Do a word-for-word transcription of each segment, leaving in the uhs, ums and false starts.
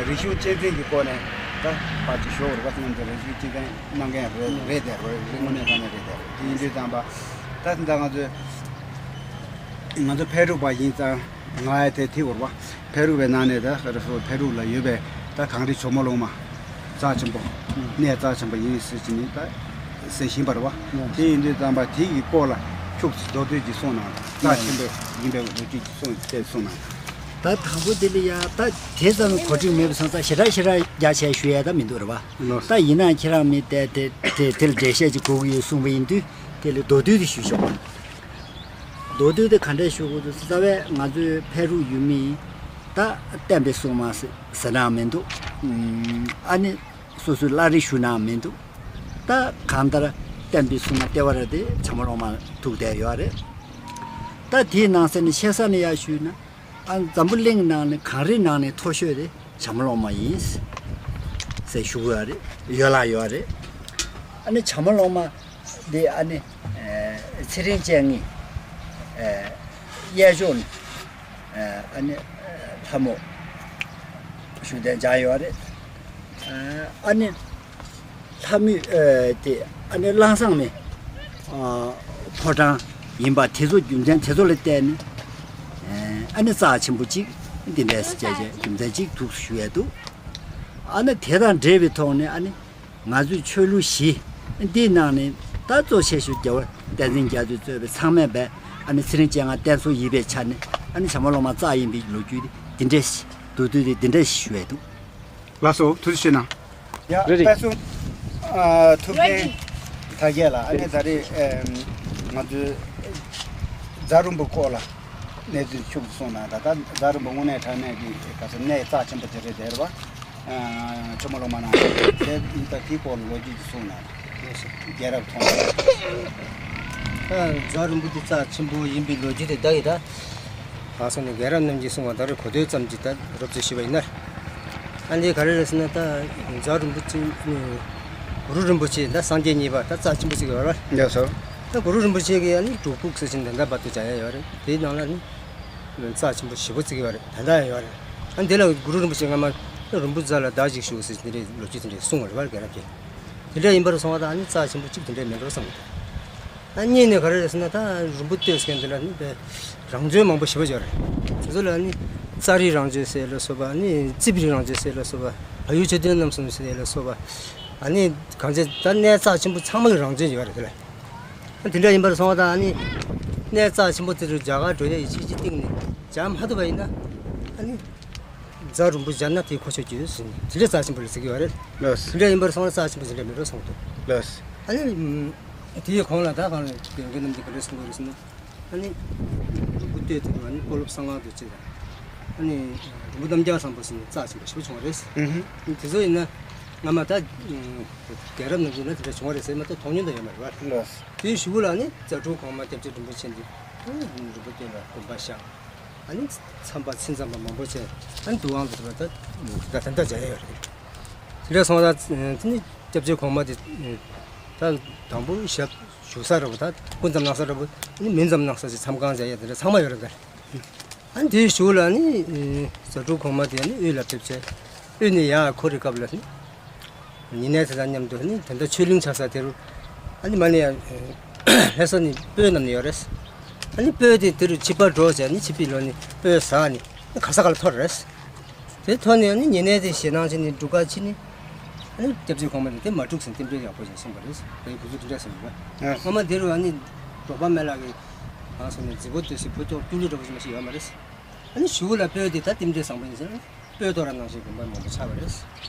རིག་གཞུང་གཅེས་འཛིན་གྱི་སྐོར་ནས་ད་ཕར་ཅིག་ཞུ་བར་བ་ཚང་ཚོ་རིག་གཞུང་གཅེས་འཛིན་གནང་མཁན་རེད་རེད་དེ་རེད་དངོས་གནས་དྲང་གནས་རེད་དེ་རེད། དེ་ཡིན་དུས་ཙམ་པ་ད་ད་ང་ཚོས་ང་ཚོ་ཕལ་རུག་པ་ཡིན་ཙང་ང་ཡ་དེ་དེ་བར་བ་ཕལ་རུག་པའི་ནང་ནས་ད་ཕལ་རུག་ལ་ཡོད་པའི་ད་གངས་རི་ཇོ་མོ་གླང་མ་རྩ་ཆེན་པོ་གནས་རྩ་ཆེན་པོ་ཡིན་ཟེར་གྱི་ནི་ད་ཟེར་བཞིན་པ་རེད་བ། དེ་ཡིན་དུས་ཙམ་པ་དེ་ཡི་སྐོར་ལ་ཁྱུག་ཙམ་མདོར་བསྡུས་ཀྱིས་གསུངས་གནང་དང་རྩ་ཆེན་པོ་ཡིན་པའི་ལོ་རྒྱུས་ཀྱིས་གསུངས་བཤད་གསུངས་གནང་དང་། ད་དང་པོ་དེ་ལ་ཡ་ད་དེ་ཙམ་གོ་སྒྲིག་མེད་པ་སོང་ཙང་ཞེ་དྲག་ཞེ་དྲག་རྒྱ་ཆེ་ཞུ་ཡ་ད་མི་འདུག་རེད་བ། ད་ཡིན་ན་ཁྱེད་རང་མི་དེ་དེ་དེ་དེ་ལ་འགྲེལ་བཤད་ཅིག་དགོས་ཀྱི་ཡོད་གསུངས་པ་ཡིན་དུས་དེ་ལ་མདོར་བསྡུས་དེ་ཞུས་ཆོག་པ། མདོར་བསྡུས་དེ་ག་འདྲས་ཞུ་དགོས་འདུག་ཟེར་ཙང་བས་ང་ཚོའི་ཕལ་རུག་ཡུལ་མི་ཡིན་ད་བསྟན་པའི་སྲུང་མ་ཟེར་ཟེར་ནའང་མི་འདུག་ཨ་ནི་སོ་སོའི་བླ་རེ་ཞུ་ནའང་མི་འདུག་ད་གང་ལྟར་བསྟན་པའི་སྲུང་མ་ལྟེ་བ་ར་དེ་བྱམས་པ་སློབ་མ་ཐུག་བསྡད་ཡོད་རེད། ད་དེའི་ནང་གསེས་ནས་ཆེ་ས་ནས་ཡར་ཞུས་ན་ཨ་འཛམ་བུ་གླིང་ནང་ནས་གངས་རིའི་ནང་ནས་མཐོ་ཤོས་དེ་བྱམས་པ་སློབ་མ་ཡིན་ཟེར་ཞུ་གི་ཡོད་རེད། ཡོད་ལ་ཡོད་རེད། ཨ་ནི་བྱམས་པ་སློབ་མ་དེ་ཨ་ནི་ཚེ་རིང་སྤྱན་སྔའི་གཡས་ཕྱོགས་ནས་ཨ་ནི་ལྷ་མོ་བཞུགས་གདན་འཇགས་ཡོད་རེད། ཨ་ནི་ལྷ་མོའི་དེ་ཨ་ནི་ལྷ་བཟང་མའི་ཕོ་བྲང་ཡིན་པ་དེ་ཚོ་རྒྱུ་མཚན་དེ་ཚོ་ལ་བརྟེན་ནས་ཨ་ནི་རྩ་ཆེན་པོ་གཅིག་འདི་འདྲས་སུ་བྱས་བྱས་རྒྱུ་མཚན་གཅིག་འདུག་ཞུ་ཡས་འདུག་ཨ་ནི་དེ་དང་འབྲེལ་བའི་ཐོག་ནས་ཨ་ནི། ང་ཚོའི་ཆོས་ལུགས་བཞི་འདིའི་ནང་ནས་ད་གཙོ་ཆེ་ཤོས་རྒྱལ་བ་བསྟན་འཛིན་རྒྱ་མཚོས་གཙོས་པའི་ཚང་མས་བས་ཨ་ནི་ཚེ་རིང་སྤྱན་སྔ་བསྟེན་གསོལ་ཡིན་པའི་ཆ་ནས་ཨ་ནི་བྱམས་པ་སློབ་མ་རྩ་ཡིན་པའི་ལོ་རྒྱུས་དེ་འདི་འདྲས་ཤིག་མདོར་བསྡུས་དེ་འདི་འདྲས་ཤིག་ཞུ་ཡས་འདུག་ལགས་སོ་ཐུགས་རྗེ་ཆེ་གནང་། ཡ་རེད་རེད། དཔལ་སྲུང་ཨ་ཐུབ་བསྟན་དར་རྒྱས་ལགས་ཨ་ནི་ད་རེས་ཨེམ་ང་ཚོའི་རྫ་རོང་པོ་སྐོར་ལ་གནས་ཚུལ་ཤུགས་སུ་སོང་ན་ད་ལྟ་རྫ་རོང་པོ་དངོས་གནས་དྲང་གནས་ཀྱི་ག་ཚོད་གནས་རྩ་ཆེན་པོ་དེ་རེད་དེ་རེད་བ། ཆུ་མོ་ལོ་མ་ན་དེ་ཡིན་ད་དེའི་སྐོར་ལོ་རྒྱུས་ཀྱི་གསུང་ན་རྒྱལ་རབས་མཐོང་། ད་རྫ་རིང་པོ་འདི་རྩ་ཆེན་པོ་ཡིན་པའི་ལོ་རྒྱུས་དེ་ད་ཡི་ད་ཁ་སང་ནས་རྒན་རབས་རྣམས་ཀྱིས་གསུངས་པ་ད་རེས་གོ་ཐོས་ཙམ་གྱིས་ད་རོབ་ཙམ་ཞུས་པ་ཡིན་ན། ཨ་འདི་ག་རེ་རེད་ཟེར་ན་ད་རྫ་རིང་པོ་ཆེ་གུ་རུ་རིན་པོ་ཆེ་ད་སངས་རྒྱས་གཉིས་པ་ད་རྩ་ཆེན་པོ་ཞིག་ཡོད་རེད། ཡ་སོ། ད་གུ་རུ་རིན་པོ་ཆེ་གི་ཨ་ནི་སྒྲུབ་ཕུག་ཟེར་བཞིན་ད་ལྟ་བར་དུ་བྱ་ཡ་ཡོད་རེད་དེའི་ནང་ལ་ནི། རྩ་ཆེན་པོ་ཞེ་པོ་བརྩི་གི་ཡོད་རེད་ད་ལྟ་ཡང་ཡོད་རེད། ཨ་འདི་ལ་གུ་རུ་རིན་པོ་ཆེ་སྔ་མ་རིན་པོ་རྫ་ལ་བདག་ཅིག་ཞུ་ཟེར་འདི་འདྲའི་ལོ་རྒྱུས་དེ་འདྲའི་གསུངས་པ་རེད་བར་རྒན་རབས་ཀྱིས། དེ་འདྲ་ཡིན་པར་སོང་བ་དང་ཨ་ནི་རྩ་ཆེན་པོ་གཅིག་དེ་འདྲའི་མེད་འགྲོ་བསམ་གི་འདུག་ཨ་གཉིས་ནས་ག་རེ་རེད་ཟེར་ན་ད་རིན་པོ་བསྟོད་མཁན་དེ་ལ་ནི་དཔེ་རང་བྱོན་མང་པོ་ཞེ་པོ་ཅིག་ཡོད་རེད། དེ་ཚོ་ལ་ནི་ཙཱ་རིའི་རང་བྱོན་ཟེར་ལ་སོགས་པ་ནི་རྩིབ་རིའི་རང་བྱོན་ཟེར་ལ་སོགས་པ་བལ་ཡུལ་མཆོད་རྟེན་རྣམ་གསུམ་ཟེར་ལ་སོགས་པ་ཨ་ནི་གང་ཅི་ད་གནས་རྩ་ཆེན་པོ་ཚང་མ་གི་རང་བྱོན་ཡོད་རེད་དེ་ལ། དེ་འདྲ་ཡིན་པར་སོང་བ་དང་ཨ་ནི། གནས་རྩ་ཆེན་པོ་དེ་ཚོ་རྒྱ་གར་འགྲོ་ཡ་ཡི་ཆིག་ཅིག་སྟེང་ནས་བྱ་མ་ཐུབ་པ་ཡིན་ན། ཨ་ནི། རྫ་རིང་པོ་སྦྱར་ན་དེ་གོ་ཆོད་ཀྱི་ཡོད་ཟེར་ནས་དེ་འདྲ་རྩ་ཆེན་པོ་ལ་ཟེར་གྱི་ཡོད་རེད། ལགས། དེ་འདྲ་ཡིན་པར་སོང་ན་རྩ་ཆེན་པོ་དེ་འདྲ་མེད་འགྲོ་སོང་འདུག་ལགས། ཨ་ནི། དེའི་གོང་ལ་ད་གང་ལ་དགེ་རྒན་རྣམས་ཀྱིས་ག་རེ་གསུང་གི་རེད་ཟེར་ན། ཨ་ནི། རིན་པོ་བསྟོད་དེ་ཨ་ནི་སྤོ་ལོ་གསང་སྔགས་རྡོ་རྗེ་དང་། ཨ་ནི། རིན་པོ་རྣམ་རྒྱལ་བཟང་པོ་ཟེར་ནས་རྩ་ཆེན་པོ་ཞེ་པོ་བྱུང་བ་རེད། ཨ་ནི་དེ་ཚོ་ཡིན་ན། སྔ་མ་ད། རྒྱལ་རབས་ནང་བཞིན་ན་དེ་འདྲ་བྱུང་བ་རེད་ཟེར་མ་གཏོགས་མཐོང་མྱོང་དུ་ཡོད་མ་རེད་བ། ལགས། དེའི་གཞུག་ལ་ནི་རྫ་དྲུག་གོང་མ་སྐྱབས་རྗེ་རིན་པོ་ཆེ་འདི། རིན་པོ་བསྟོད་ལ་དགོན་པ་བཞག་ཨ་ནི་མཚམས་པ་ཚིག་མཚམས་པ་མང་པོ་བྱས་ཨ་ནི་འདུ་ཁང་དུ་ད་ད་ད་ད་མཇལ་ཡ་ཡོད་རེད། དེ་འདྲ་སོང་ཙང་དེ་ནི་སྐྱབས་རྗེ་གོང་མ་དེ་ད་དང་པོ་ཞབས་ཞུ་ས་འདྲ་པོ་ད་སྐུ་མཚམས་གནང་ས་འདྲ་པོ་ནི་མི་མཚམས་གནང་ས་ཞིག་མཚམས་ཁང་མཇལ་ཡ་དེ་འདྲ་ཚང་མ་ཡོད་རེད་ད། ཨ་ནི་དེའི་གཞུག་ལ་ནི་རྫ་དྲུག་གོང་མ་དེ་ནི་དབུས་ལ་ཕེབས་བྱས་དབུས་ནས་ཡར་འཁོར་བའི་སྐབས་ལ་ནི། ཉེ་གནས་དེ་དང་མཉམ་དུ་ནི་ད་ལྟ་ཆོས་གླིང་ཆགས་ས་དེ་རུ་ཨ་ནི་མ་ནི་ཡང་ལྷ་ས་ནི་སྤོས་བསྣམས་ནས་ཡོད་རེད། ཨ་ནི་སྤོས་དེ་དེ་རུ་ཆིབས་པ་འགྲོ་བྱས་ནི་ཆིབས་པའི་ལོ་ནི་སྤོས་ཟག་ནི་ག་ས་ག་ལ་འཐོར་རེད། དེ་འཐོར་ནས་ཨ་ནི་ཉེ་གནས་དེ་ཞེད་སྣང་བྱས་ནས་འབྲུག་སྒར་ཕྱིན་ནས་ཨ་ནི་སྐྱབས་རྗེ་གོང་མ་དེ་དེ་མ་འཁྲུགས་ཟིན་རྟེན་འབྲེལ་ཡག་པོ་ཞིག་གསུངས་པ་རེད། དེ་གུ་ཚུལ་དེ་འདྲ་གསུངས་པ་རེད། སྔ་མ་དེ་རུ་ཨ་ནི་འབྲོག་པ་སྨན་བླ་གི་ང་སོང་ནས་རྫི་བོ་སྟོད་སའི་བུ་ཏོག་སྐྱུག་ལུད་འདྲ་པོ་ཞིག་མ་ཞིག་ཡོད་མ་རེད། ཨ་ནི་གཞུག་ལ་སྤོས་དེ་ད་རྟེན་འབྲེལ་བཟང་པོ་ཡིན་ཟེར་ནས་སྤོས་གཏོར་ར་གནང་བཞིན་དགོན་པ་མང་པོ་ཆགས་པ་རེད།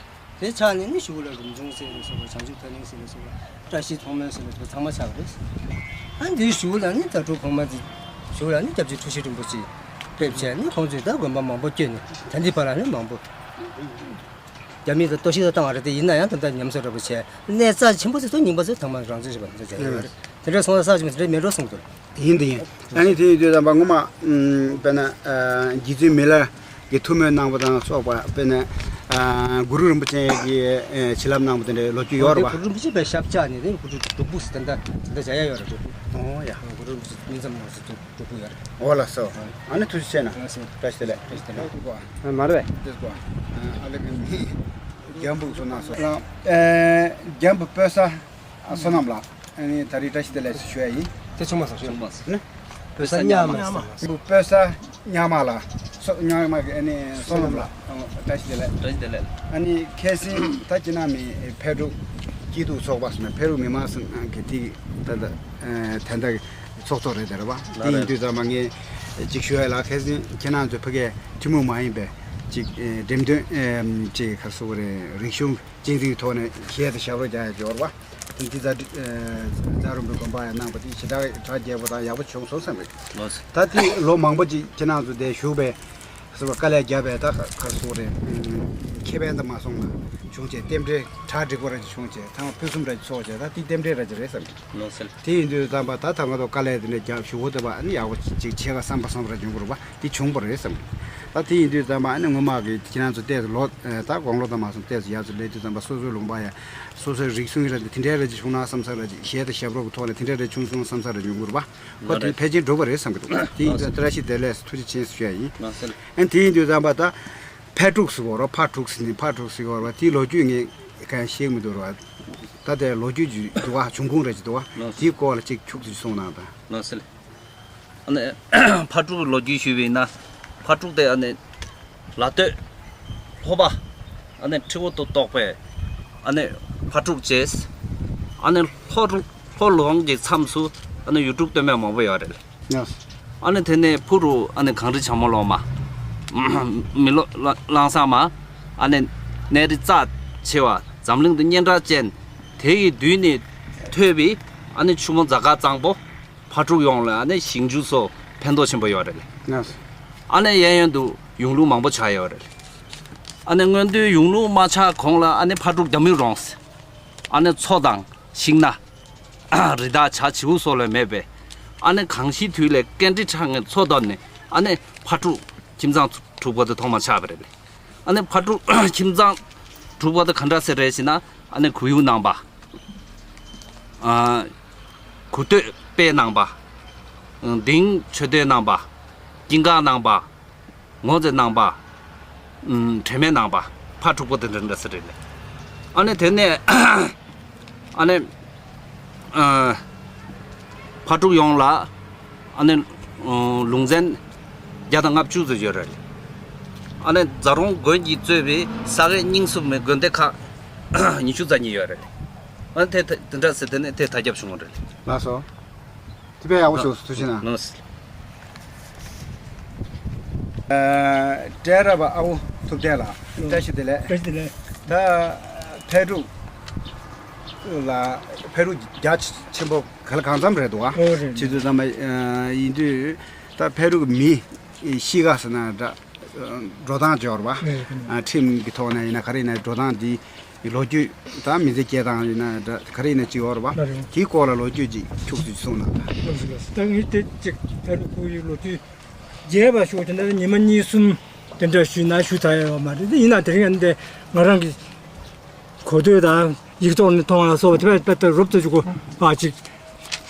དེ་ཆགས་ནས་ནི་གཞུག་ལ་རུམ་བྱུང་ཟེར་ལ་སོགས་པ་བྱང་ཆུབ་ཐར་གླིང་ཟེར་ལ་སོགས་པ་བཀྲ་ཤིས་མཐོང་སྨོན་ཟེར་ལ་སོགས་པ་ཚང་མ་ཆགས་པ་རེད། ཨ་ནི་དེའི་གཞུག་ལ་ནི་རྫ་དྲུག་གོང་མ་དེ་གཞུག་ལ་ནི་སྐྱབས་རྗེ་འཁྲུལ་ཞིག་རིན་པོ་ཆེ་ཕེབས་བྱས་ནི་ཁོང་ཚོས་ད་དགོན་པ་མང་པོ་བསྐྱོད་ནས་ད་འདི་བར་ལ་ནི་མང་པོ། རྒྱ་མི་དང་གཏོར་བཤིག་ཏུ་བཏང་བ་རེད་དེ་ཡིན་ན་ཡང་ད་ལྟ་ཉམས་གསོ་འདྲ་པོ་བྱས་གནས་རྩ་ཆེན་པོ་ཚོ་ཚོ་རྙིང་པ་ཚོས་ཚང་མ་རང་བཙན་བྱེད་པ་འདི་ཚོ་བྱས་ཡོད་རེད། དེ་འདྲ་སོང་ཙང་ས་ཆེན་པོ་དེ་འདྲ་མེད་འགྲོ་གསུངས་འདུག་ཡིན་དེ་ཡིན། ཨ་ནི་དེ་ཡིན་དུས་ཙམ་པ་ངོ་མ་དཔེར་ན་རྗེ་བཙུན་མི་ལ་ གི་ཐུགས་སྨོན་གནང་བ་དང་སོགས་པ། དཔེར་ན་ཨ་གུ་རུ་རིན་པོ་ཆེ་གི་ཨེ་བྱིན་རླབས་གནང་བ་དེ་འདྲའི་ལོ་རྒྱུས་ཡོད་རེད་པ། གུ་རུ་རིན་པོ་ཆེ་པའི་ཞབས་བཅགས་ནས་དེ་གུ་རུ་སྒྲུབ་ཕུག་ཟེར་དེ་འདྲ་དེ་འདྲ་བྱ་ཡ་ཡོད་རེད། སྒྲུབ་ཕུག་ཨོ་ཡ། གུ་རུ་རིན་པོ་ཆེ་སྨིན་མཚམས་ནང་སུ་སྒྲུབ་ཕུག་ཡོད་རེད། ཨོ་ལགས་སོ། ཨ་ནི་ཐུགས་རྗེ་ཆེ་གནང་། ལགས་སོ། བཀྲ་ཤིས་བདེ་ལེགས། བཀྲ་ཤིས་བདེ་ལེགས། ཨ་མ་རེད་པས། ཨ་ལེ་གི་མི་རྒྱན་ཕུག་སོ་ན་སོ། ཨེ་རྒྱན་ཕུག་སྤོས་བཟའ་བསོད་ནམས་ལགས། ཨ་ནི་ད་རེས་བཀྲ་ཤིས་བདེ་ལེགས་ཞུ་ཡ་ཡིན། དེ་ཆུང་མ་སོང་། ཆུང་མ་སོང་། ནི། སྤོས་བཟའ་གཉགས་མ་ཟེར། སྤོས་བཟའ་གཉགས་མ་ལགས། སོ་གཉགས་མ་གི་ཨ་ནི་བསོད་ནམས་ལགས། ཨ་བཀྲ་ཤིས་བདེ་ལེགས། བཀྲ་ཤིས་བདེ་ལེགས། ཨ་ནི་ཁ་སང་ད་ཁྱེད་རྣམ་གཉིས་ཕལ་སྒྲུབ་སྐྱིད་སྡུག་ཚོགས་པ་ཟེར་ན་ཕལ་སྒྲུབ་མི་མང་ཟེར་ན་གི་དེ་ད་ད་ཨ་ད་ད་ཚོགས་གཙོ་རེད་དེ་རེད་པ། དེ་ཡིན་དུས་ཙམ་པ་ངས་ཅིག་ཞུ་ཡ་ལ། ཁ་སང་ཁྱེད་རྣམ་ཚོ་ཕ་གིའི་ཐུན་མོང་མ་ཡིན་པའི་ཅིག་ཨེ་འགྲེམས་སྟོན་ཨེ་ཅིག་ག་རེ་ཟེར་དགོས་རེད། རིག་གཞུང་གཅེས་འཛིན་གྱི་ཐོག་ནས་གཞས་དང་ཞབས་བྲོ་རྒྱག་ཡ་འབྱོར་བ། དེ་འདི་རྫ་རྫ་རུ་འབུལ་དགོན་པ་ཡང་གནང་བ་དེ་ཞེ་དྲག་གྲ་རྒྱས་པོ་དང་ཡག་པོ་བྱུང་སོང་བསམ་གི། ལགས་སོ། ད་དེ་ལོ་མང་པོ་ཅིག་ཁྱེད་རང་ཚོ་འདིར་བཞུགས་པའི་སོ་པ་དཀའ་ལས་བརྒྱབ་པའི་ད་ག་རེ་ཟེར་དགོས་རེད། ཁེ་ཕན་དུ་མ་སོང་ན་བྱུང་བྱས་རྟེན་འབྲེལ་གྲ་འགྲིག་པོ་ར་ཅིག་བྱུང་བྱས་ཚང་མ་ཕུན་སུམ་ར་ཅིག་ཚོགས་བྱས་ད་དེ་རྟེན་འབྲེལ་ར་ཅིག་རེད་བསམ་གི། ལགས་སོ། དེ་ཡིན་དུས་ཙམ་པ་ད་ད་ང་ཚོ་དཀའ་ལས་དེ་འདྲ་བརྒྱབ་ཞུ་བོ་དེ་བ་ཨ་ནི་ཡག་པོ་ཅིག་བྱེད་ག་བསམ་པ་བསམ་ར་བྱུང་དགོས་རེད་པ། དེ་བྱུང་བ་རེད་བསམ་གི། ད་དེ་ཡིན་དུས་ཙམ་པ་ཨ་ནི་སྔོན་མ་གི་ཁྱེད་རང་ཚོ་ཏོག་ཙམ་ལོ་ད་དགུང་ལོ་དང་མ་སོང་ཏོག་ཙམ་ཡར་ཚོ་སླེབས་དུས་ཙམ་པ་སོ་སོའི་ལུང་པ་ཡ་སོ་སོའི་རིག་གཞུང་ཡིན་ར་དེ་དེ་འདྲའི་ར་ཅིག་བྱུང་ན་བསམ་ས་ར་ཅིག་གཞས་དང་ཞབས་བྲོ་གི་ཐོག་ནས་དེ་འདྲའི་ར་བྱུང་སོང་བསམ་ས་ར་བྱུང་དགོས་རེད་པ། ཁོ་དེ་ཕལ་ཆེར་འགྲུབ་པ་རེད་བསམ་གི་འདུག་དེ་ཡིན་ཙང་བཀྲ་ཤིས་བདེ་ལེགས་ཐུགས་རྗེ་ཆེ་ཞུ་ཡ་ཡིན། ཨ་ནི་དེ་ཡིན་དུས་ཙམ་པ་ད། ཕ་ཕྲུག་ཟེར་བ་རོ། ཕ་ཕྲུག་ཟེར་ནས་ཕ་ཕྲུག་ཟེར་བ་རོ། དེའི་ལོ་རྒྱུས་ངས་གང་ཤེས་མི་འདུག་རོ། ད་དེ་ལོ་རྒྱུས་ཅིག་འདུག་ཨ། བྱུང་ཁུངས་རེ་ཅིག་འདུག་ཨ། ལགས་སོ། དེའི་སྐོར་ལ་ཅིག་ཁྱུག་ཙམ་གསུངས་གནང་དང་། ལགས་སོ། ཨ་ནི་ཕ་ཕྲུག་གི་ལོ་རྒྱུས་ཞུས་པ་ཡིན་ན། ཕ་ཕྲུག་དེ་ཨ་ནི་ལ་སྟོད་ལྷོ་པ་ཨ་ནི་ཁྲི་བོ་ཏོ་ཏོག་པའི་ཨ་ནི་ཕ་ཕྲུག་བྱས། ཨ་ནི་ལྷོ་རུ་ལྷོ་ལུང་གི་མཚམས་སུ་ཨ་ནི་ཡུལ་གྲུ་སྟོད་སྨད་མང་པོ་ཡོད་རེད། ཡ། ཨ་ནི་དེ་ནས་ཕུ་རུ་ཨ་ནི་གངས་རི་བྱང་མོ་ལོག་མ། མི་ལོ་ལ་གླང་བཟང་མ། ཨ་ནི་གནས་རི་རྩ་ཆེ་བ་འཛམ་གླིང་དུ་སྙན་གྲགས་ཅན། དེ་ཡི་མདུན་ནས་ཐོས་པའི་ཨ་ནི་ཆུ་མོ་རྫ་དཀར་གཙང་པོ་ཕ་ཕྲུག་ཡོངས་ལ་ཨ་ནི་ཞིང་ཆུ་སོགས་ཕན་ཐོགས་ཆེན་པོ་ཡོད་རེད། ཡ། ཨ་ནི་གཡས་གཡོན་དུ་ཡུངས་ལུག་མང་པོ་ཆགས་ཡོད་རེད། ཨ་ནི་སྔོན་དུས་ཡུངས་ལུག་མ་ཆགས་གོང་ལ་ཨ་ནི་ཕ་ཕྲུག་རྒྱ་མི་རོང་ཟེར། ཨ་ནི་མཚོ་དང་ཤིང་ནགས། རི་དྭགས་བྱ་བྱིའུ་སོགས་ལས་མེད་པས། ཨ་ནི་གང་ཞིག་དུས་ལས་ཀན་ཏི་ཁྲག་ངན་མཚོ་བརྡབས་ནས་ཨ་ནི་ཕ་ཕྲུག་ཁྱིམ་ཚང་དྲུག་པོ་དེ་ཐོག་མར་ཆགས་པ་རེད། ཨ་ནི་ཕ་ཕྲུག་ཁྱིམ་ཚང་དྲུག་པོ་དེ་ག་འདྲ་ཟེར་རེད་ཟེར་ན། ཨ་ནི་གུ་ཡུ་ནང་པ། ཨ། གུ་སྟོད་དཔལ་ནང་པ། ཨ། དིང་ཆོས་སྡེ་ནང་པ། ཀིང་ཀ་ནང་པ། ངོ་ཚེ་ནང་པ། ཨུམ། དྲན་མེད་ནང་པ། ཕ་དྲུག་པོ་དེ་འདྲ་འདྲ་ཟེར་རེད་ལེ། ཨ་ནི་དེ་ནས་ཨ་ནི་ཨ། ཕ་དྲུག་ཡོངས་ལ་ཨ་ནི་ཨ། ལུང་ཚན་བརྒྱ་དང་ལྔ་བཅུ་ཙམ་ཡོད་རེད་ལེ། ཨ་ནི་རྫ་རོང་དགོན་གྱིས་གཙོས་པའི་ས་དགེ་རྙིང་གསུམ་མའི་དགོན་སྡེ་ཁག་ཉི་ཤུ་རྩ་གཉིས་ཡོད་རེད་ལེ། ཨ་ནི་དེ་དེ་འདྲ་ཟེར་དེ་ནས་དེ་དར་ཁྱབ་བྱུང་བ་རེད་ལེ། ལགས་སོ། དེ་དཔེ་ཡག་པོ་བྱུང་སོང་། ཐུགས་རྗེ་གནང་། ལགས་སོ། ཨ། བཀྲས་རབ་པ་ཨ་བོ་ཐུབ་བསྟན་ལགས། ལགས། བཀྲ་ཤིས་བདེ་ལེགས། བཀྲ་ཤིས་བདེ་ལེགས། ད་ཕལ་སྒྲུབ་ལ་ཕལ་སྒྲུབ་རྒྱ་ཆེན་པོ་ག་ལ་གང་འཚམ་རེད་འདུག་ཨ། ཨོ་རེད། བྱེད་དུས་ཙམ་པ་ཡིན་དུས་ད་ཕལ་སྒྲུབ་མི་གཤིས་ཀ་ཟེར་ན་འདྲ། འགྲོ་སྟངས་ཅིག་ཡོད་རེད་པ། ཨ། ཁྲིམས་ཀྱི་ཐོག་ནས་ཡིན་ན་ག་རེ་ཡིན་ན་འགྲོ་སྟངས་འདི་ལོ་རྒྱུས་དང་མི་ཚེ་སྐྱེལ་སྟངས་ཡིན་ན་འདྲ་ག་རེ་ཡིན་ན་ཅིག་ཡོད་རེད་པ། ལགས་རེད། དེའི་སྐོར་ལ་ལོ་རྒྱུས་ཅིག་ཁྱུག་ཙམ་ཅིག་གསུངས་གནང་དང་། ལགས་སོ་ལགས་སོ། ད་ངས་དེ་ཅིག་ཕལ་སྒྲུབ་ཁུལ་གྱི་ལོ་རྒྱུས་རྒྱས་པ་ཞུ་དེ་འདྲ་ཉི་མ་གཉིས་གསུམ་དེ་འདྲ་ཞུས་ན་ཞུ་ཚར་ཡ་ཡོད་མ་རེད། དེ་ཡིན་ན་དེ་རིང་ཡང་འདི་ང་རང་གི་གོ་ཐོས་དང་ཡིག་ཐོག་ནས་མཐོང་བ་སོགས་དེ་བས་དཔེ་ལྟར་རོབ་ཙམ་ཅིག་གོ་བ་ཅིག་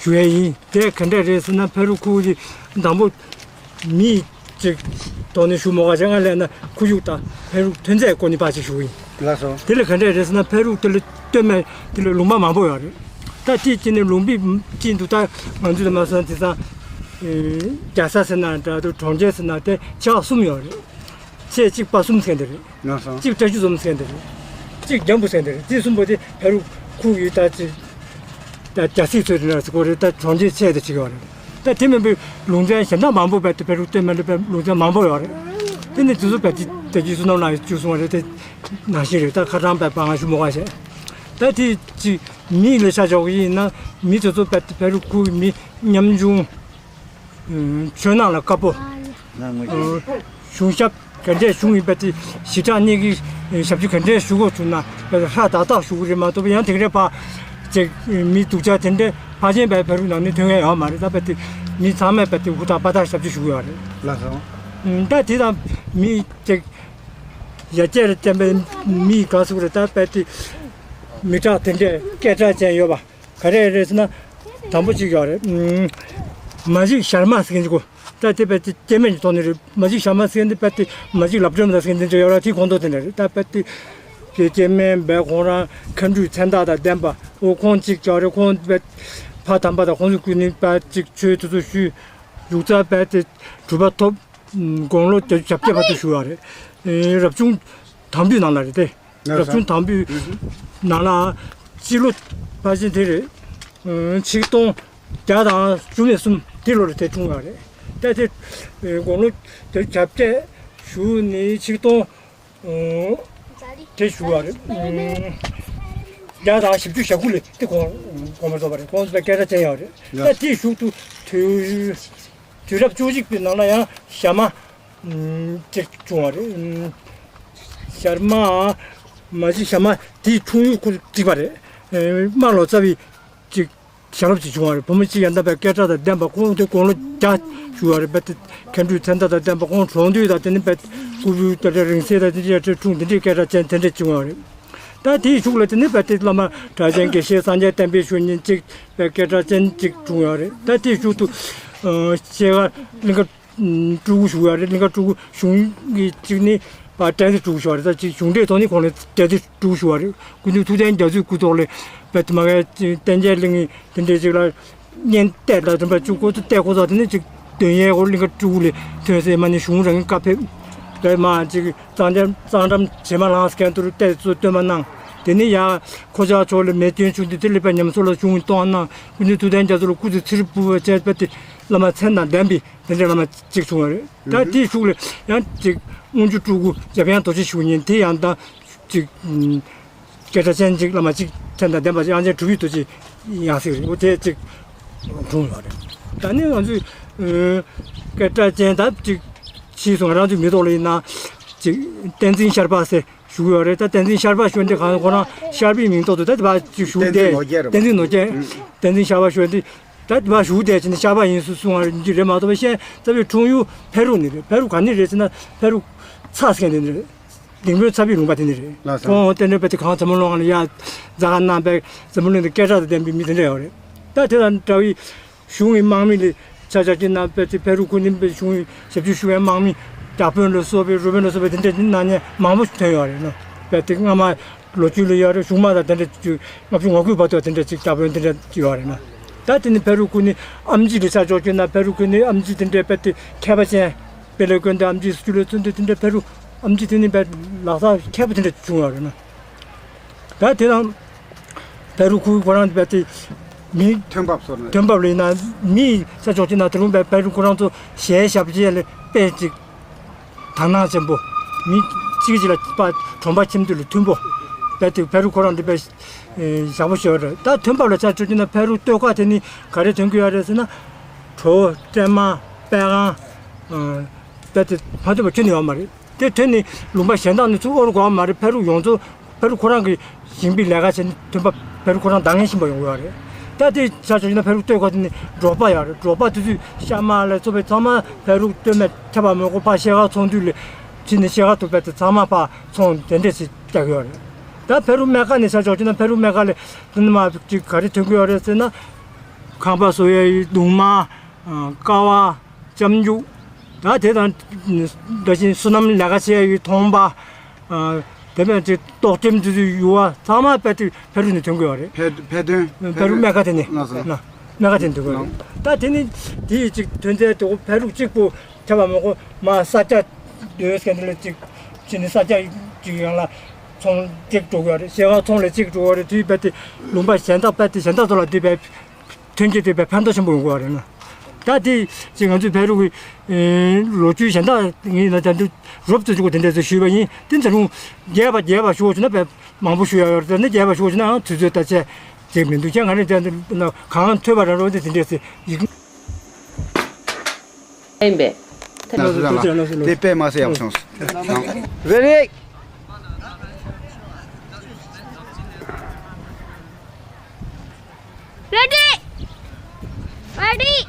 ཞུ་ཡས་ཡིན། དེ་ག་འདྲས་རེད་ཟེར་ན་ཕལ་སྒྲུབ་ཁུལ་གྱི་དང་པོ་མི་ཅིག་ཐོག་ནས་ཞུ་མོ་ག་ཅང་ང་ལས་ན་ཁུ་བྱུག་དང་ཕལ་སྒྲུབ་ཐོན་རྫས་སྐོར་ནས་ཕར་ཅིག་ཞུ་གི་ཡིན། ལགས་སོ། དེ་ལས་ག་འདྲས་རེད་ཟེར་ན་ཕལ་སྒྲུབ་དེ་ལ་སྟོད་སྨད་དེ་ལ་ལུང་པ་མང་པོ་ཡོད་རེད། ད་དེ་གཅིག་ནས་ལུང་པའི་གཅིག་འདུག་ད་ང་ཚོས་ད་མ་སོང་དེ་ཚང་རྒྱ་ས་ཟེར་ན་འདྲ་འདུག་གྲོང་ཁྱེར་ཟེར་ན་དེ་ཆ་གསུམ་ཡོད་རེད། ཚེས་གཅིག་པ་གསུམ་ཟེར་འདི་རེད། ལགས་སོ། གཅིག་བཀྲ་ཤིས་འཛོམས་ཟེར་འདི་རེད། གཅིག་རྒྱམ་བུ་ཟེར་འདི་རེད། དེ་གསུམ་པོ་དེ་ཕལ་སྒྲུབ་ཁུལ་གྱི་ད་ཅིག་ད་རྒྱ་སྲིད་ཚོས་རེད་ཟེར་གོ་རེད། ད་གྲོང་ཁྱེར་ཆེ་དེ་ཅིག་ཡོད་རེད། ད་དེ་མིན་པའི་ལུང་ཚན་གཞན་དག་མང་པོ་བས་དེ་ཕལ་སྒྲུབ་སྟོད་སྨད་ལ་བས་ལུང་ཚན་མང་པོ་ཡོད་རེད། དེ་ནི་དེ་ཚོ་བས་དེ་དེ་རྗེས་སུ་ནམ་ལ་བཅུག་སོང་བ་རེད། དེ་ནང་བཞིན་རེད། ད་ཁ་གྲངས་བས་པ་ང་ཞུ་མོ་ག་བྱས། ད་དེ་ཅིག་མི་ལ་ཆ་འཇོག་གི་ཡིན་ན་མི་དེ་ཚོ་བས་དེ་ཕལ་སྒྲུབ་ཁུལ་གྱི་མི་ཉམ་ཆུང་། ཆོས་ནང་ལ་དཀར་པོ། གཞུང་ཞབས་ག་འདྲས་གཞུང་ཡིན་པ་དེ་ཞི་དྲག་གཉིས་ཀྱི་ཞབས་ཕྱི་ག་འདྲས་ཞུ་དགོས་བྱུང་ན་ཧྲ་ཏག་ཏག་ཞུ་གི་རེད་མ་གཏོགས་ཡང་དེ་ག་རེ་ཕ་ཅིག་མི་སྡུག་ཅག་དེ་འདྲས་ཕལ་ཆེན་པའི་ཕལ་སྒྲུབ་ནང་ནས་ཐོན་ཡ་ཡོད་མ་རེད། ད་པ་དེ་མི་ཚང་མས་པ་དེ་ཧུར་ཐག་པ་ཐག་ཞབས་ཕྱི་ཞུ་གི་ཡོད་རེད། ལགས་སོ། ད་དེ་དང་མི་ཅིག་ཡ་གྱལ་རེ་བསྟན་པའི་མི་ག་ཟུག་རེ་ད་དཔེ་དེ་མི་དྲག་དེ་འདྲས་སྐད་གྲགས་ཅན་ཡོད་པ་ག་རེ་རེད་ཟེར་ན། དང་པོ་ཅིག་ཡོད་རེད། མ་གཞི་ཤར་མ་ཟེར་མཁན་ཅིག་གོ། ད་དེ་དཔེ་དེ་སྐྱེ་དམན་གྱི་ཐོག་ནས་རེད། མ་གཞི་ཤར་མ་ཟེར་མཁན་དེ་དཔེ་དེ་མ་གཞི་ལབ་སྒྲོན་མ་ཟེར་མཁན་དེ་འདྲ་ཡོད་ར། དེའི་ཁོངས་གཏོགས་དེ་འདྲ་རེད། ད་དཔེ་དེ་དེ་སྐྱེ་དམན་དཔེ་ཁོང་རང་མཁའ་འགྲོའི་མཚན་རྟགས་དང་ལྡན་པ། འོ་ཁོང་གཅིག་ཅར་རེ་ཁོང་དཔེ་ཕ་དམ་པ་དང་ཁོང་ཚོ་ཀུན་ནས་དཔེ་གཅིག་ཆོས་དེ་ཚོ་ཞུས། ཡུག་ཙམ་དཔེ་དེ་གྲུབ་པ་ཐོབ། དགུང་ལོ་བརྒྱད་ཅུ་གྱ་བརྒྱད་བར་དུ་བཞུགས་པ་རེད། རབ་བྱུང་དང་པོའི་ནང་ལ་རེད་དེ། རབ་བྱུང་དང་པོའི་ནང་ལ་སྤྱི་ལོ་ཕལ་ཆེར་དེ་རེད། ཆིག་སྟོང་བརྒྱ་དང་བཅུ་མེད་གསུམ་དེ་ལོ་ལ་དེ་འཁྲུངས་པ་རེད། ད་དེ་དགུང་ལོ་བརྒྱད་ཅུ་གྱ་བརྒྱད་བཞུགས་ནས་ཆིག་སྟོང་དེ་བཞུགས་པ་རེད། བརྒྱ་དང་བཞི་བཅུ་ཞེ་དགུ་ལ་དེ་དགོངས་དགོངས་པ་རྫོགས་པ་རེད། ཁོང་ཚོ་སྐད་གྲགས་ཅན་ཡོད་རེད། ད་དེའི་གཞུག་ཏུ་དུས་དུས་རབས་བཅུ་གཅིག་པའི་ནང་ལ་ཡང་ཞྭ་དམར་ཅིག་བྱུང་བ་རེད། ཞྭ་དམར་མ་གཞི་ཞྭ་དམར་དེའི་འཁྲུངས་ཡུལ་ཁོ་གཅིག་པ་རེད། དམར་ལོ་ཙཱ་བའི་ཅིག་ཞལ་སློབ་ཅིག་བྱུང་བ་རེད། བུ་མོ་གཅིག་ཡང་དག་པའི་སྐད་གྲགས་དང་ལྡན་པ། ཁོང་དེ་དགུང་ལོ་བརྒྱ་བཞུགས་པ་རེད། དཔེ་དེ་མཁའ་འགྲོའི་མཚན་རྟགས་དང་ལྡན་པ། ཁོང་གྲོངས་དུས་དང་དེ་ནི་དཔེ་སྐུ་བུ་དེ་འདྲ་རིང་བསྲེལ་དང་དེ་འདྲ་འཁྲུངས་དེ་འདྲའི་སྐད་གྲགས་ཅན་དེ་འདྲ་བྱུང་བ་རེད། ད་དེའི་གཞུག་ལ་དེ་ནི་དཔེ་དེ་བླ་མ་གྲགས་ཅན་དགེ་བཤེས་སངས་རྒྱས་བསྟན་པའི་མཆོག་ཉིད་ཅིག་དཔེ་སྐད་གྲགས་ཅན་ཅིག་བྱུང་ཡོད་རེད། ད་དེའི་གཞུག་ཏུ་ཤེལ་དཀར་གླིང་ག་སྤྲུལ་སྐུ་ཞུ་བ་རེད། གླིང་ག་སྤྲུལ་སྐུ་གཞུང་གི་གཅིག་ནི་པ་བཀྲས་མཐོང་སྤྲུལ་སྐུ་ཞུ་བ་རེད། ད་ཅིག་གཞུང་འབྲེལ་ཐོག་ནས་ཁོང་ལ་བཀྲས་མཐོང་སྤྲུལ་སྐུ་ཞུ་བ་རེད། སྐུ་མདུན་ཐུབ་བསྟན་རྒྱ་མཚོའི་སྐུ་ཐོག་ལ་དཔེ་དེ་མ་གའི་བསྟན་རྒྱས་གླིང་དེ་འདྲས་ཅིག་ལ་བརྙན་བལྟས་ལ་དེ་འདྲ་བཅུག་ཁོ་ཚོ་བལྟས་ཁོ་ཚོ་དེ་ནས་ཅིག་འདོན་ཡས་ཁོ་གླིང་ག་སྤྲུལ་སྐུ་ལ་ཐོན་སྲིད་མ་ནི་གཞུང་རང་གི་བཀའ་ཕེབས་རེད། མ་ཅིག་གཙང་འགྲམ་གཙང་འགྲམ་བྱེ་མ་ལངས་སྐད་དུ་བལྟས་ཚོ་སྟོན་པ་གནང་། དེ་ནས་ཡང་ཁོ་ཅག་ཕྱོགས་ལ་མེ་སྐྱོན་བྱུང་དུས་དེ་ལ་དཔེ་ཉམས་གསོ་ལ་གཞུང་གཏོང་གནང་། སྐུ་མདུན་ཐུབ་བསྟན་རྒྱ་མཚོ་ལ་སྐུ་ཚེ་ཚེ་རིང་ཕུལ་བ་བཅས་དཔེ་དེ་བླ་མ་མཚན་དང་ལྡན་པའི་དེ་འདྲའི་བླ་མ་གཅིག་བྱུང་བ་རེད། ད་དེའི་གཞུག་ལ་ཡང་ཅིག་དབོན་ཆུ་སྤྲུལ་སྐུ་འཇམ་དབྱངས་རྡོ་རྗེ་ཞུ་མཁན་དེ་ཡང་ད་ཅིག་སྐད་གྲགས་ཅན་ཅིག་བླ་མ་གཅིག་མཚན་དང་ལྡན་པ་ཅིག་དབྱངས་ཅན་གྲུབ་པའི་རྡོ་རྗེ་ཡང་ཟེར་རེད། འོ་དེ་ཅིག་འཁྲུངས་ཡོད་རེད། ད་ནི་ང་ཚོས་སྐད་གྲགས་ཅན་ད་ཅིག་ཕྱིས་སུ་ང་རང་ཚོའི་མི་ཐོག་ལ་ཡིན་ན་ཅིག་བསྟན་འཛིན་ཤར་པ་ཟེར་ཞུ་གི་ཡོད་རེད། ད་བསྟན་འཛིན་ཤར་པ་ཞུ་འདི་གང་ཁོ་རང་ཤར་པའི་མིང་ཐོག་ཏུ་ད་དེ་བ་ཅིག་ཞུ་བསྟན་འཛིན་བསྡད། ནོར་རྒྱས་རེད་བ། བསྟན་འཛིན་ནོར་རྒྱས། ཨུ། བསྟན་འཛིན་ཤར་པ་ཞུ་འདི་ད་དེ་བ་ཞུ་བསྡད་ཅིག་ནི་ཤར་པ་ཡིན་སུ་གསུང་བ་རེད་འདི་རེད་མ་གཏོགས་པ་ཤེས་རྩ་བའི་འཁྲུངས་ཡུལ་ཕ་རུ་ནི་རེད། ཕ་རུ་ག་ནི་རེད་ཟེར་ན་ཕ་རུ་ཚ་ཟེར་མཁན་དེ་ནི་རེད། ལྡིང་དཔོན་ཚ་བའི་ལུང་པ་དེ་ནི་རེད། ལགས་སོ། ཁོང་རྟེན་འབྲེལ་དཔེ་དེ་གང་འཛམ་བུ་གླིང་ལ་ཡ་རྫ་ཁ་གནང་པའི་འཛམ་བུ་གླིང་དུ་སྐད་གྲགས་དང་ལྡན་པའི་མི་དེ་འདྲ་ཡོད་རེད། ད་དེ་དང་འདྲ་བའི་གཞུང་གི་དམག་མི་ལས་ཆ་བཞག་གི་ན་དཔེ་དེ་ཕ་རུ་ཁུ་ནི་དཔེ་གཞུང་གི་ཞབས་ཞུ་ཞུ་བའི་དམག་མི་རྒྱ་དཔོན་ལ་སོགས་པའི་རུ་དཔོན་ལ་སོགས་པའི་དེ་འདྲ་གནང་མཁན་མང་པོ་ཐོན་ཡོད་རེད་ན། དཔེ་དེ་སྔ་མ་ལོ་རྒྱུས་ལ་ཡོད་རེད། གཞུང་མ་དང་དེ་འདྲ་ཅིག་ལྔ་བཅུ་ང་དགུའི་བར་དུ་དེ་འདྲ་ཅིག་རྒྱ་དཔོན་དེ་འདྲ་ཡོད་རེད་ན། ད་དེ་ནི་ཕ་རུ་ཁུ་ནི་ཨམ་ཆི་ལས་ཆ་འཇོག་གི་ན་ཕ་རུ་ཁུ་ནི་ཨམ་ཆི་དེ་འདྲའི་དཔེ་དེ་མཁས་པ་ཅན་དཔེ་ལས་དགོན་དེ་ཨམ་ཆི་སུ་ལ་བཙུན་དེ་དེ་འདྲའི་ཕ་རུ་ཨམ་ཆི་དེ་ནི་དཔེ་ལག་ས་མཁས་པ་དེ་འདྲ་བྱུང་ཡོད་རེད་ན། ད་དེ་དང་ཕ་རུ་ཁུ་ཁོ་རང་དཔེ་དེ་མི་ཐོན་འབབ་སོགས་ན་ཐོན་འབབ་ལ་ཡིན་ན་མི་ས་ཕྱོགས་ཅིག་ན་དེ་རུང་དཔེ་ཕ་རུ་ཁོ་རང་ཚོ་གཞས་ཞབས་ཕྱི་ལ་དཔེ་ཅིག་དག་སྣང་ཆེན་པོ། མི་གཅིག་གཅིག་ལ་པ་གྲོང་པ་ཁྱིམ་དུ་ལ་མཐུན་པོ། དཔེ་དེ་ཕ་རུ་ཁོ་རང་དེ་དཔེ་ཞག་པོ་ཞོར་རེད། ད་ཐོན་འབབ་ལ་ཆ་བཅུག་གི་ན་ཕ་རུ་སྟོད་ཁ་དེ་ནི་ག་རེ་ཐོན་གི་ཡོད་རེད་ཟེར་ན། གྲོ་བོ་སྲན་མ་པད་ཁང་། དཔེ་དེ་མ་ཐོན་པ་ཁྱོན་ནས་ཡོད་མ་རེད། དེ་ཐོན་ནས་ལུང་པ་གཞན་དག་ནས་ཚུར་དབོར་དགོས་པ་མ་རེད། ཕ་རུ་ཡོངས་རྫོགས་ཕ་རུ་ཁོ་རང་གི་ཞིང་པའི་ལས་ཀ་བྱས་ནས་ཐོན་པ་ཕ་རུ་ཁོ་རང་འདང་ངེས་ཤིང་པ་ཡོང་གི་ཡོད་རེད། ད་དེ་ཆ་བཞག་ན་ཕ་རུ་སྟོད་ཁ་དེ་ནི་འབྲོག་པ་ཡོད་རེད། འབྲོག་པ་དེ་ཚོས་ཤ་མར་ལ་སོགས་པའི་ཚང་མ་ཕ་རུ་སྟོད་སྨད་ཁྱབ་པ་མེད་གོ་ཕར་ཤེལ་དཀར་ཚོང་འདུས་ལ་ཕྱིན་ནས་ཤེལ་དཀར་དུ་བས་ཏེ་ཚང་མ་ཕར་ཚོང་དེ་འདྲས་ཞིག་རྒྱག་གི་ཡོད་རེད། ད་ཕ་རུ་སྨད་ཁ་ནས་ཆ་བཞག་ན་ཕ་རུ་སྨད་ཁ་ལ་དེ་ནི་མ་ཅིག་ག་རེ་ཐོན་གི་ཡོད་རེད་ཟེར་ན། ཁང་པ་བཟོ་ཡས་གདུང་མ། ཀ་བ། སྐྱབས་འཇུག་ད་དེ་དང་འདྲ་བཞིན་སོ་ནམ་ལས་ཀ་བྱེད་ཡའི་ཐོང་པ། དེ་མིན་དེ་ཏོག་ཅེམ་དེ་ཚོའི་ཡུར་བ་ཚང་མ་དཔེ་དེ་ཕ་རུ་ནས་ཐོན་གི་ཡོད་རེད། ཕ་ཕ་དོན་ཕ་རུ་སྨད་ཁ་དེ་ནས་ལགས་སོ། ན་སྨད་ཁ་དེ་ནས་ཐོན་གི་ཡོད་རེད། ད་དེ་ནི་དེ་ཡི་ཅིག་ཐོན་རྫས་དེ་ཕ་རུ་གཅིག་པུ་ཁྱབ་པ་མ་གོ་མ་ས་ཆ་སྡོད་མཁན་དེ་ལ་ཅིག་ཕྱིན་ནས་ས་ཆ་ཅིག་ཡང་ལ་ཚོང་གཅིག་འགྲོ་གི་ཡོད་རེད། ཤེལ་དཀར་ཚོང་ལས་གཅིག་འགྲོ་གི་ཡོད་རེད། དེའི་དཔེ་དེ་ལུང་པ་གཞན་དག་དཔེ་དེ་གཞན་དག་ཚོ་ལ་དེ་དཔེ། ཐོན་སྐྱེད་དེ་བས་ཕན་ཐོགས་ཆེན་པོ་ཡོང་གི་རེད་ན། ད་དེ་ཅིག་ང་ཚོའི་ཕ་རུ་གི་ལོ་རྒྱུས་གཞན་དག་ཡིན་ན་ད་དུ་རོབ་ཙམ་ཅིག་གོ་དེ་འདྲ་ཚོ་ཞུས་པ་ཡིན། དེ་ཚོ་རུང་རྒྱས་པ་རྒྱས་པ་ཞུ་བ་བྱུང་ན་བས་མང་པོ་ཞུ་ཡ་ཡོད་རེད། ད་ནི་རྒྱས་པ་ཞུ་བ་བྱུང་ན་ཡང་དུས་ཚོད་ད་ཆད་ཅིག་མི་འདུག་ཁྱེད་ང་རེ་དེ་གང་ཐོས་པ་ར་རོ་དེ་དེ་འདྲ་ཚོ་ཡིག་ཡིན་པས། དེ་དཔེ་མ་སྲིད་ཡག་བྱུང་། རེ་རེ། Ready! Ready!